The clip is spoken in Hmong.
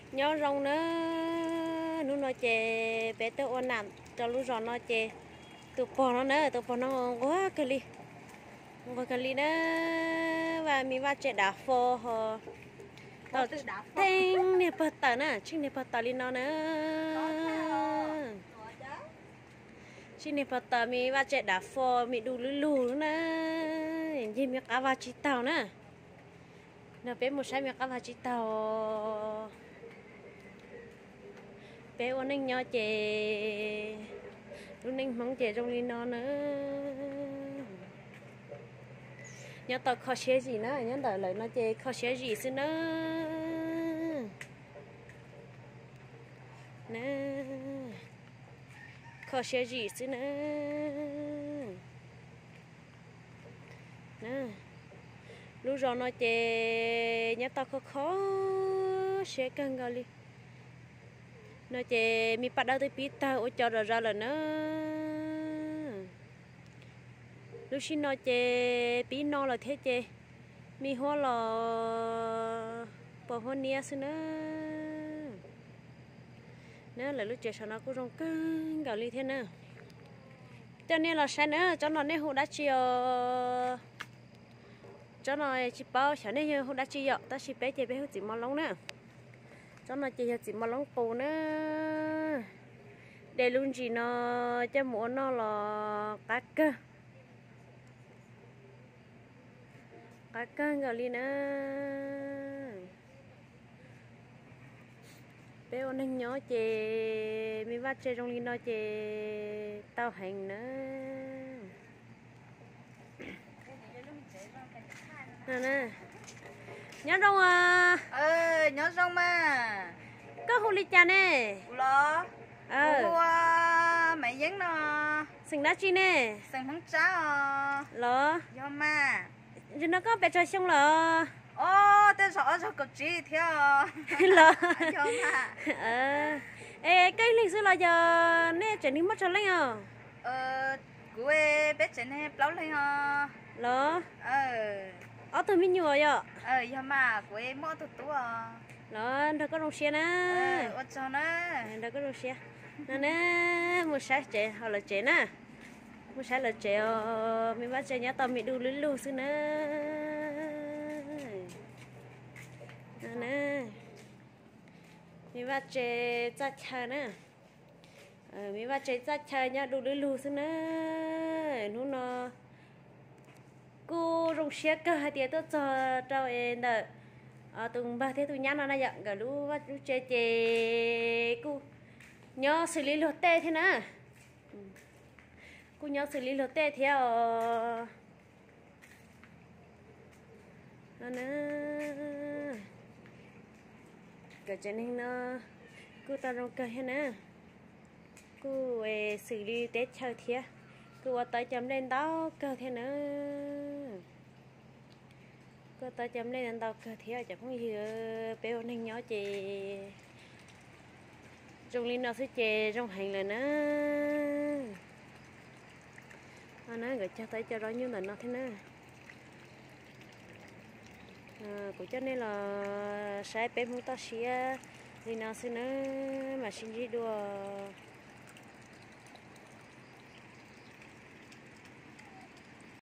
Nyob zoo na, hnub no ces peb tuaj ua nam rau lub zos no ces tus pog no na, tus pog no nquag kawg li, nquag kawg li na, vaj me vaj tse dav fo ho tau tsheej niag pog tawm na, tsheej niag pog tawm li no na. Tsheej niag pog tawm me vaj tse dav fo me du lug lug na, ncig me qab vag tsis taug na. No peb mus saib me qab vag tsis taug. Peb ua neej nyob ces lub neej Hmoob ces zoo li no na. Nyob tau kho siab zim na, nyob ntawm lawm no ces kho siab zim xwb na. Na, kho siab zim xwb na. Lub zos no ces nyob tau kho kho siab kawg nkaus li. No ces me paj dawb twb pib tawg ua cov zom zaws lawm na. Lub sij no ces pib no lawm thiab ces me huab los pos huab niab xwb na. Na, lawv lub tsev saum no kuj zoo kawg nkaus li thiab na. Coj nej los saib na, tsob no nej hu dab tsi os? Tsob no tsis paub xyov nej yog hu dab tsi yom, tab sis peb ces peb hu txiv mos loob na. Tsob no ces yog txiv mos loob qus na. De lub ntsis no coj mus ua noj los qab kawg. Qab kawg nkaus li na. Peb ua neeg nyob ces me vaj tse zoo li no ces tau heev na. Nyob zoo. Nyob zoo mas. Koj hu li cas ne? Los, Maiv Yeeb no. Xeem dab tsi ne? Xeem Hmoob Tsab os. Los, yog mas. Nim no koj pes tsawg xyoo lawm? Ob, tej zaum ob zaug kaum tsib thiab. Los, es koj ib leeg xwb los yog nej tsev neeg muaj tsawg leej os? Kuv, peb tsev neeg plaub leeg os. Los, ob tug me nyuam yom? Yog mas, kuv muaj ob tug tub. Los nrog koj zoo siab na. Nrog koj zoo siab. No na, mus saib tsev, ho lawv tsev na. Mus saib lawv tsev os, me vaj tse nyob tau me du lug lug xwb na. Me vaj tse txaj chaw na. Me vaj tse txaj chaw nyob du lug lug xwb na. Hnub no kuj zoo siab kawg hais tias tuaj txog rau es ntawm tus npawg thiab tus nyab no na yom, nkawd lub vaj lub tsev ces kuj nyob xws li luag tej thiab na. Kuj nyob xws li luag tej thiab os. Nkawd tsev neeg no kuj tau zoo kawg thiab na. Kuj xws li teb chaws thiab, kuj ua tau cov nplej ntau kawg thiab na. Kuj ua tau cov nplej ntau kawg thiab cov phooj ywg, peb ua neeg nyob ces zoo li no xwb ces zoo heev lawm na. Nkawd cog tau ib co zaub nyuj ntawm no thiab na. Kuv coj nej los saib peb Hmoob toj siab li no xwb na, mam sib ntsib dua.